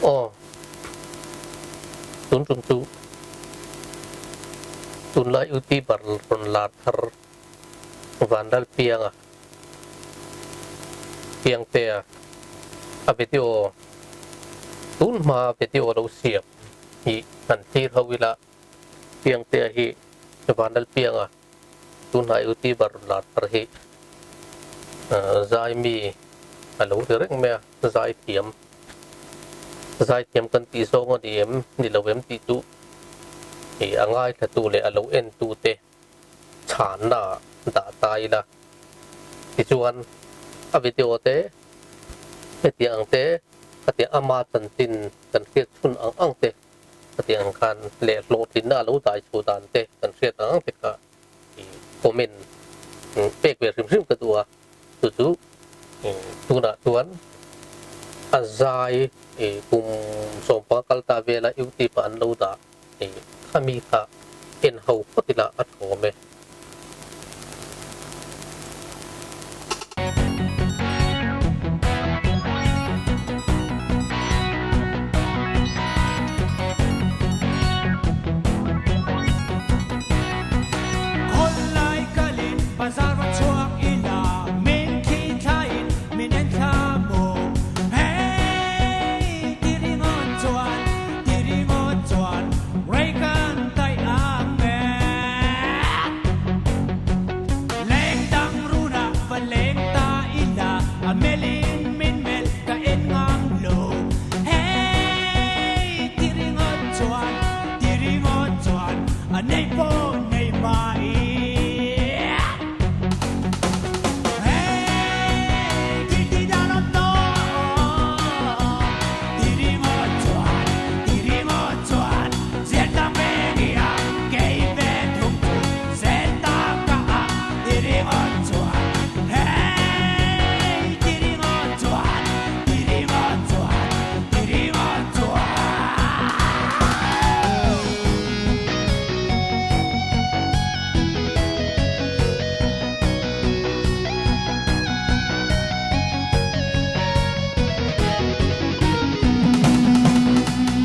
Aw, tun tum chu tunlai youtuber rawn lar thar Vanlalpianga Piangtea a video tun hma video lo siam hi han thlir ho ila Piangtea hi Vanlalpianga Tunah youtuber lar thar hi zai mi a lo ti reng mai a, zai thiam zai thiam kan tih zawng a ni em ni lo em tih chu ih a ngaithla tu leh a lo en tu te chhanna ah dah ta ila. Tichuan a video te hetiang ang te khatiang ama chanchin kan hriat chhun ang ang te Khatiang ang khan leh hlawhtlinna a lo dai chho dan te kan hriat ang ang te kha i comment pek ve hrim hrim ka duh a, chu chu tunah chuan a zai i kum sawmpanga kal ta vela YouTube ah an lo dah i khami kha en ho phawt ila a thawm e. Khawlai kalin bazar va chhuak ila min khi thlain min en thla maw Hey ti ringawt chuan ti ringawt chuan rei kan taih ang e. Leng dang runah va leng ta ila a melin min melh ka en ngam lo. Hey ti ringawt chuan ti ringawt chuan a nei pawh nei mai. Hey ti ti dan awm tawh ti ringawt chuan ti ringawt chuan ziah ta veng i a kei ve thung chu zel ta ka a ti ringawt chuan Hey ti ringawt chuan ti ringawt chuan ti ringawt chuan.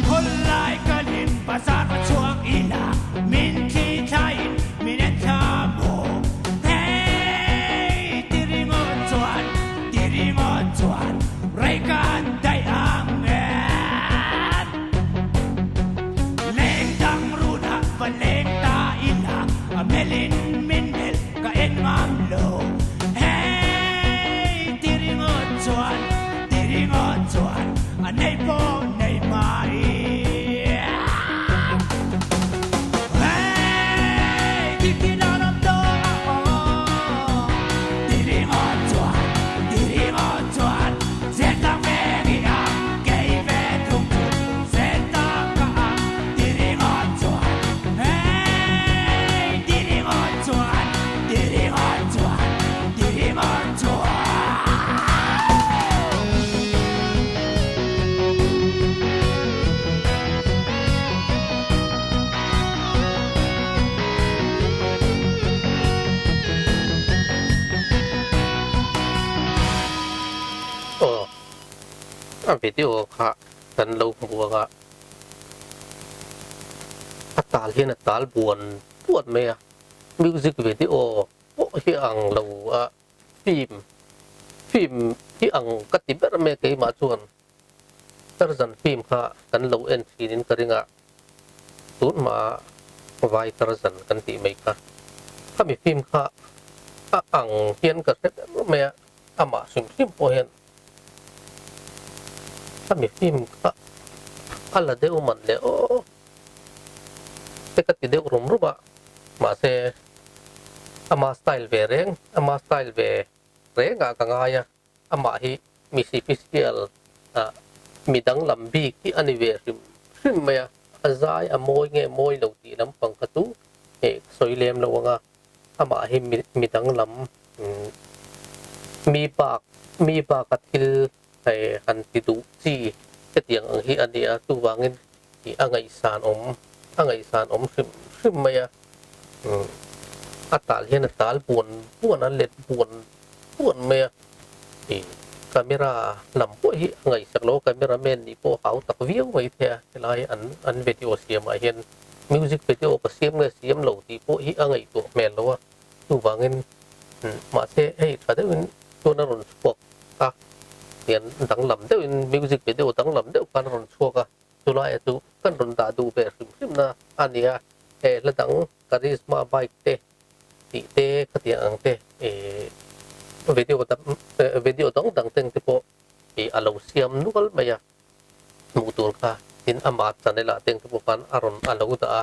Khawlai kalin bazar va chhuak ila min thli thlain min en thla maw Hey ti ringawt chuan ti ringawt chuan rei kan daih ang em Leng dang runah va leng ta ila a melin min melh ka en ngam lo Hey ti ringawt chuan ti ringawt chuan a nei pawh nei mai Hey ti ti dan awm tawh ti ringawt chuan ti ringawt chuan zel tak veng i a kei ve thung chu zel tak ka a ti ringawt chuan Hey ti ringawt chuan ti ringawt chuan ti ringawt chuan. Aw a video kha kan lo hmu ang a, a tal hian a tal buan buan mai a, music video pawh hi a ang lo a, film film hi ang ka ti ber mai a keimah chuan Tarzan film kha kan lo en thin in ka ring a, tun hma vai Tarzan kan tih mai kha khami film kha a ang hian ka hre ber mai a, amah hrim hrim pawh hian khami film kha a la deuh man leh aw te ka ti deuh rum rum a, mahse ama style ve reng ama style ve reng ah ka ngai a. Amah hi mi sipisial ah mi danglam bik hi a ni ve hrim hrim mai a, a zai a mawi nge mawi lo tih lampang kha chu eh ka sawi lem lo ang a, amah hi mi mi danglam mi bak mi baka thil eh han ti duh chi hetiang ang hi a ni a, chuvangin ih a ngaihsan awm a ngaihsan awm hrim hrim mai a, a tal hian a tal buan buan a let buan Puan mai a, ih Camera lam pawh hi a ngaihsak lo a, camera man nih pawh a hau tak viau mai thei a, helai an an video siamah hian music video ka siam nge siam lo tih pawh hi a ngaihtuah hmel lo a, chuvangin mahse hei tha deuhin chuan a rawn chhuak a, hian danglam deuhin music video danglam deuh khan a rawn chhuak a, chulaiah chu kan rawn dah duh ve hrim hrim na a ni a, he hla dang Karizma bike te tih te khatiang ang te ih video dang video dang dang teng te pawh ih a lo siam nual mai a hmuh tur kha tin ama channel ah teng te pawh khan a rawn a lo dah a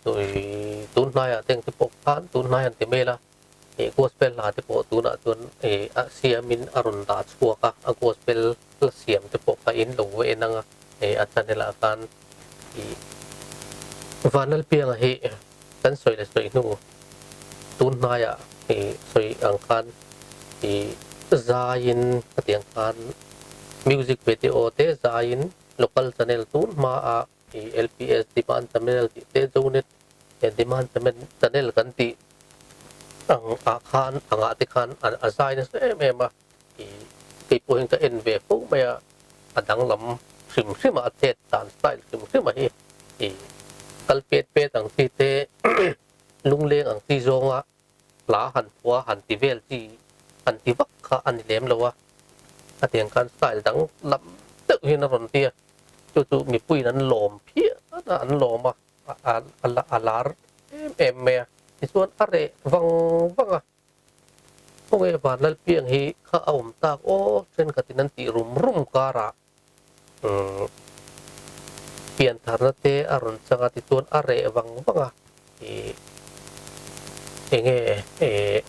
ih tun hnaiah teng te pawh khan tun hnai han ti mai ila ih gospel hla te pawh tunah chuan ih a siamin a rawn dah chhuak a a gospel hla siam te pawh kha in lo en ang a ih a channel ah khan ih Vanlalpianga hi kan sawi leh sawi hnu tun hnaiah ih sawi ang khan ih zaiin khatiang khan music video te zaiin local channel tun hmaah ih LPS demand channel tih te Zonet demand channel kan tih ang ah khan angah te khan a zai nasa em em a ih kei pawh hian ka en ve fo mai a a danglam hrim hrim a a chet dan style hrim hrim a hi ih kal pet pet ang chi te lungleng ang chi zawnga hla han phua han ti vel chi han ti vak kha a ni lem lo a a tiang khan style dang lam deuh hian a rawn ti a chu chu mipuiin an lawm phian a an lawm a a lar em em mai a tichuan a reh vang vang a. Khawnge Vanlalpiang hi kha a awm tak aw thenkhatin an tih rum rum karah piantharna te a rawn chang a tichuan a reh vang vang a ih enge eh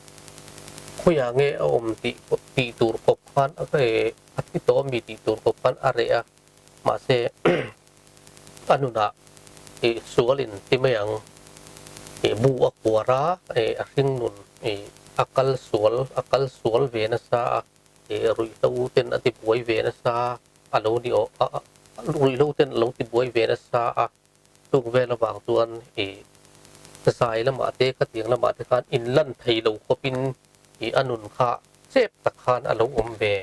khawiah nge a awm tih tih tur khawp khan a thi tawh ami tih tur khawp khan a reh a mahse a nunah ih sualin ti mai ang ih bu a kuar a ih a hring nun ih a kal sual a kal sual ve nasa a ih ruihhlo ten a ti buai ve nasa a lo ni awh a ruihhlo ten a lo ti buai ve nasa a chung vel avang chuan ih zai lamah te khatiang lamah te khan inlan thei lo khawpin ih a nun kha chep tak khan a lo awm ve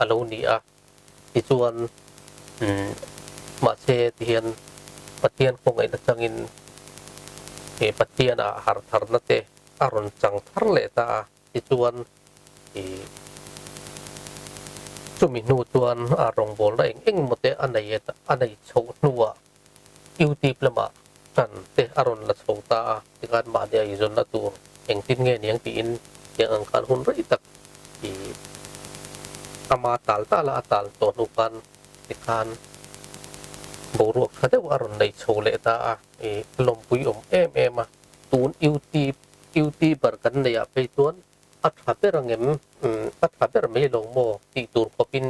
a lo ni a. Tichuan, mahse tihian Pathian khawngaihna changin he Pathian ah har tharna te a rawn chang thar leh ta a. Tichuan, chumi hnu chuan a rawngbawlna eng eng maw te a nei a nei chhoh hnuah YouTube lamah tan te a rawn la chho ta a. Tikhan mahni a inzawnna tur engtin nge niang tiin tiang ang khan hun rei tak i ama tal tal a, a tal tawh hnu khan tikhan boruak tha deuh a rawn nei chho leh ta a, i lawmpui awm em em a. Tun YouTube YouTuber kan neih ah phei chuan a tha ber angem a tha ber mai lo maw tih tur khawpin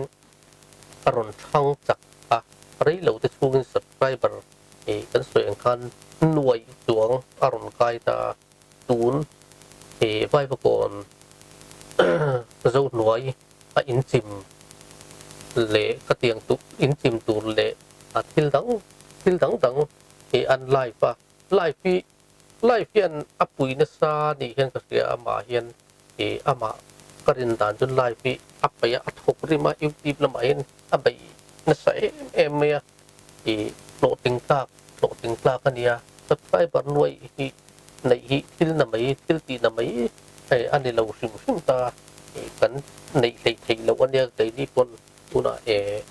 a rawn thlang chak a, rei lo te chhungin subscriber i kan sawi ang khan nuaih chuang a rawn kai ta a. Tun he Vaivakawn Zohnuai a inchim leh khatiang tur inchim tur leh a thil dang thil dang dang hi an live a, live hi live hian a pui nasa nih hian ka hria amah hian ih amah ka rin dan chu live hi a peih a a thawk rim a youtube lamah hian a beih nasa em em mai a ih hlawhtling tlak hlawhtling tlak a nia subscriber nuaih hi neih hi thil na mai thil tih na mai hei a ni lo hrim hrim ta ih kan neih hleih theih loh a nia keini pawn tunah eh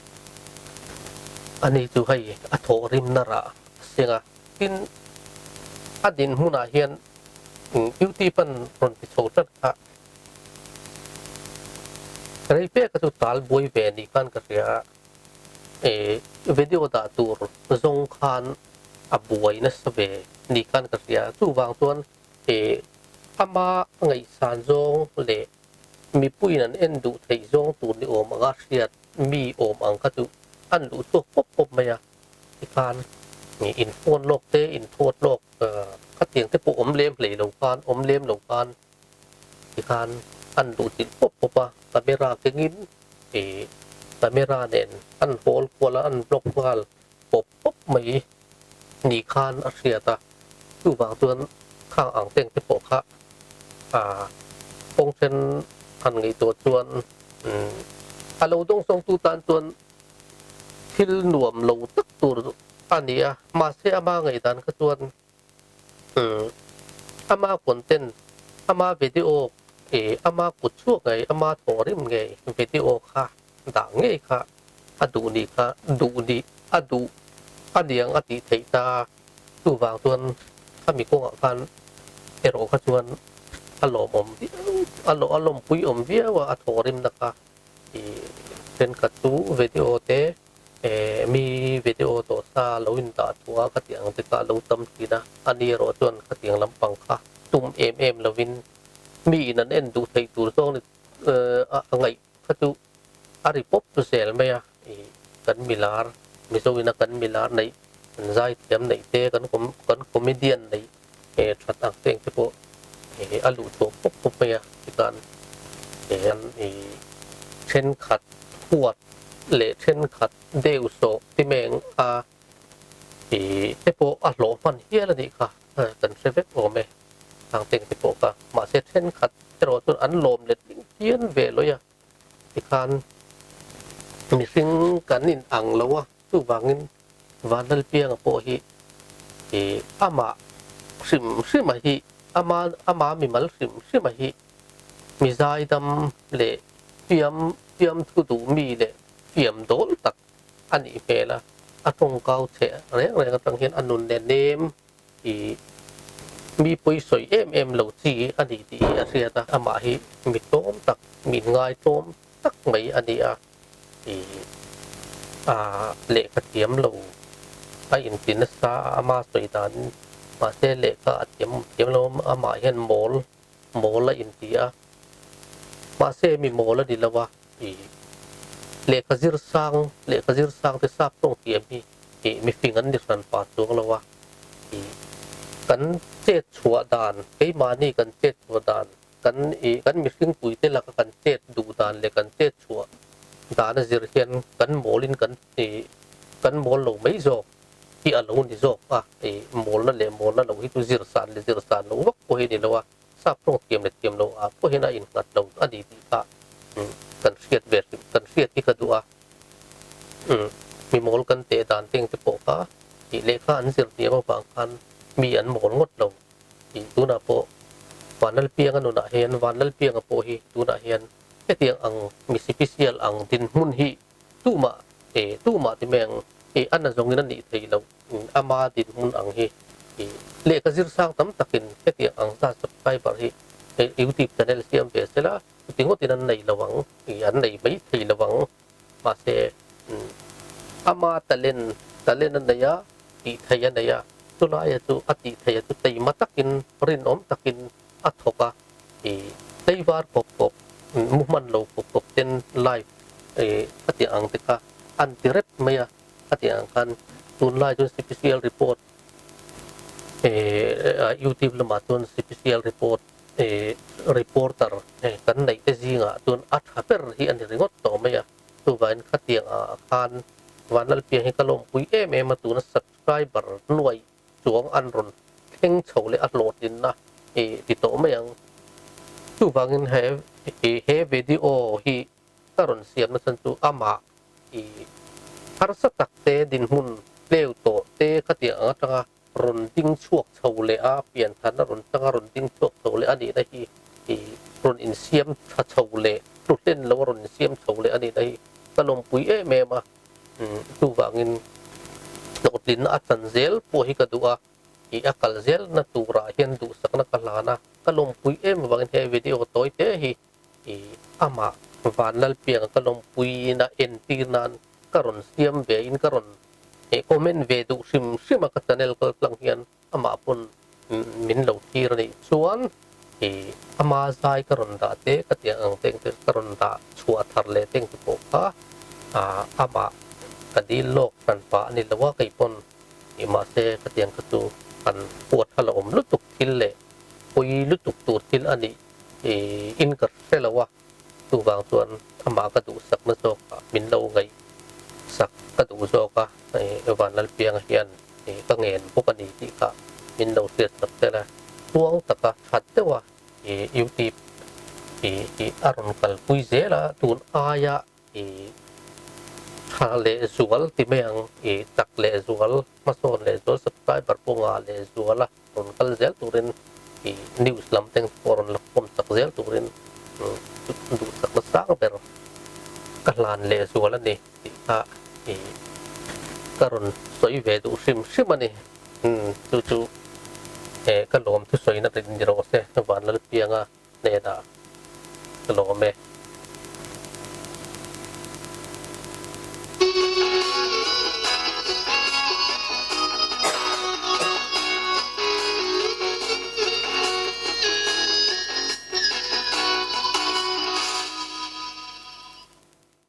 ani chu hei a thawh rim na rah a seng a tin a dinhmunah hian youtube an rawn ti chho tlat kha rei pek a chu tal buai ve nih khan ka hria a. Eh video dah tur zawng khan a buai nasa ve ni khan ka hria. Chuvang chuan eh ama ngaihsan zawng leh mipuiin an en duh theih zawng tur ni awm anga hriat mi awm ang kha chu an luh chhuak pawp pawp mai a. Tikhan in phone lawk te in thawt lawk khatiang te pawh awm lem hlei lo khan awm lem lo khan tikhan an luh chilh pawp pawp a, camera kengin ih camera nen an hawl kual a, an vlog nghal pawp pawp mai ni khan a hriat a, chuvang chuan khang ang teng te pawh kha ah kawng then han ngaihtuah chuan umm. A lo dawngsawngtu tan chuan thil nuam lo tak tur a ni a, mahse ama ngaihdan kha chuan ama content, ama video ih ama kut chhuak ngei, ama thawhrim ngei video kha dah ngei kha a duh nih kha duh nih a duh a niang a tih theih ta a, chuvang chuan khami kawngah khan erawh kha chuan a lawmawm viau a a lawmpui awm viau a, a thawhrimna kha ih thenkhat chu video te eh mi video tawh sa lo indah chhuah a khatiang te kha a lo tam thin a, ani erawh chuan khatiang lampang kha tum em em lovin mi in an en duh theih tur zawng ni a ngaih kha chu a ri pawp zel mai a, ih kan milar Mizo ina kan milar neih kan zaithiam neih te kan kan comedian neih eh that ang te ang te pawh eh a luh chhuah pawp pawp mai a tikhan eh an ih thenkhat huat leh thenkhat deuh sawh ti meng a ih te pawh a hlawh hman hial a nih kha kan hre vek awm e ang te ang te pawh kha mahse thenkhat erawh chuan an lawm let ding phian ve lawih a tikhan mihring kan in ang lo a chuvangin Vanlalpianga pawh hi ih amah hrim hrim a hi ama ama mimal hrim hrim a hi mi zaidam leh fiam fiam thu duh mi leh fiam dawl tak a nih hmel a, a tawngkau chhe reng reng atang hian a nun leh nem ih mi pawisawi em em lo chi a ni tih hi a hriat a, amah hi mi tlawm tak, mi inngai tlawm tak mai a ni a, ih ah lehkha thiam lo a inti nasa a, ama sawi dan mahse lehkha a thiam thiam lo a, amah hian mawl mawl a inti a, mahse mi mawl a ni lo a, ih lehkha zir sang lehkha zir sang te sap tawng thiam hi ih mifing an ni hran pah chuang lo a, ih kan chet chhuah dan keimahni kan chet chhuah dan kan ih kan mihring puite laka kan chet duh dan leh kan chet chhuah dan a zir hian kan mawlin kan ih kan mawl lo mai zawk hi a lo ni zawk a, ih mawlna leh mawlna lo hi chu zir san leh zir san lo vak pawh hi a ni lo a, sap tawng thiam leh thiam lo ah pawh hian a innghat lo a ni tih kha kan hriat ve hrim kan hriat hi ka duh a, mi mawl kan teh dan te engte pawh kha ih lehkha an zir hniam avang khan mi an mawl ngawt lo tih tunah pawh Vanlalpianga nunah hian Vanlalpianga pawh hi tunah hian hetiang ang mi sipisial ang dinhmun hi tumah eh tumah ti mai ang eh a na zawngin a nih theih loh ama dinhmun ang hi ih lehkha zir sang tam takin hetiang ang zat subscriber hi youtube channel siam ve sela chuti ngawtin an nei lo ang ih an nei mai thei lo ang mahse ama talent talent a nei a tih theih a nei a chulaia chu a tih theih a chu teima takin rinawm takin a thawk a ih tleivar kawp kawp mu hman lo kawp kawp ten live ih a tih ang te kha an ti rep mai a a tih ang khan tunlai chuan cpcl report ih youtube lamah chuan cpcl report ih reporter kan neih te zingah chuan a tha ber hi a ni ringawt tawh mai a chuvangin khatiang ah khan Vanlalpiang hi ka lawmpui em em a tuna subscriber nuaih chuang an rawn thleng chho leh a hlawhtlinna ih ti tawh mai ang. Chuvangin he ih he video hi ka rawn siam nachhan chu amah ih harsa tak te dinhmun tleu tawh te khatiang ang atanga rawn ding chhuak chho leh a pianthan a rawn tanga rawn ding chhuak chho leh a nihna hi ih rawn insiam tha chho leh hluhlen lo a rawn insiam chho leh a nihna hi ka lawmpui em em a. Chuvangin hlawhtlinna a chan zel pawh hi ka duh a, ih a kal zelna turah hian duhsakna ka hlan a, ka lawmpui em avangin he video tawi te hi ih amah Vanlalpianga ka lawmpuiin a entir nan ka rawn siam ve in ka rawn comment ve duh hrim hrim a ka channel kal tlang hian amah pawn min lo thlir a nih chuan ih ama zai ka rawn dah te ka tih ang te ka rawn dah chhuah thar leh te engti pawh kha ah amah ka dil lawk hran pah a ni lo a kei pawn ih mahse ka tih ang kha chu kan huat kha la awm lutuk thil leh pawi lutuk tur thil a nih ih in ka hre lo a chuvang chuan amah ka duhsakna zawk ah min lo ngaih sak ka duh zawk a ih Vanlalpianga hian ih ka ngen bawk a ni tih kha min lo hriat sak tel a, tluang taka that deuh a ih youtube ih ih a rawn kalpui zel a tun aia ih. I tha leh zual ti mai ang, i chak leh zual, hmasawn leh zual, subscriber pawh ngah leh zual a rawn kal zel turin i news lam te pawh rawn la khawm chak zel turin duhsakna sang ber ka hlan leh zual a ni tih kha i ka rawn sawi ve duh hrim hrim a ni. Chu chu ka lawm thusawina ni rawh se Vanlalpianga hnenah ka lawm e.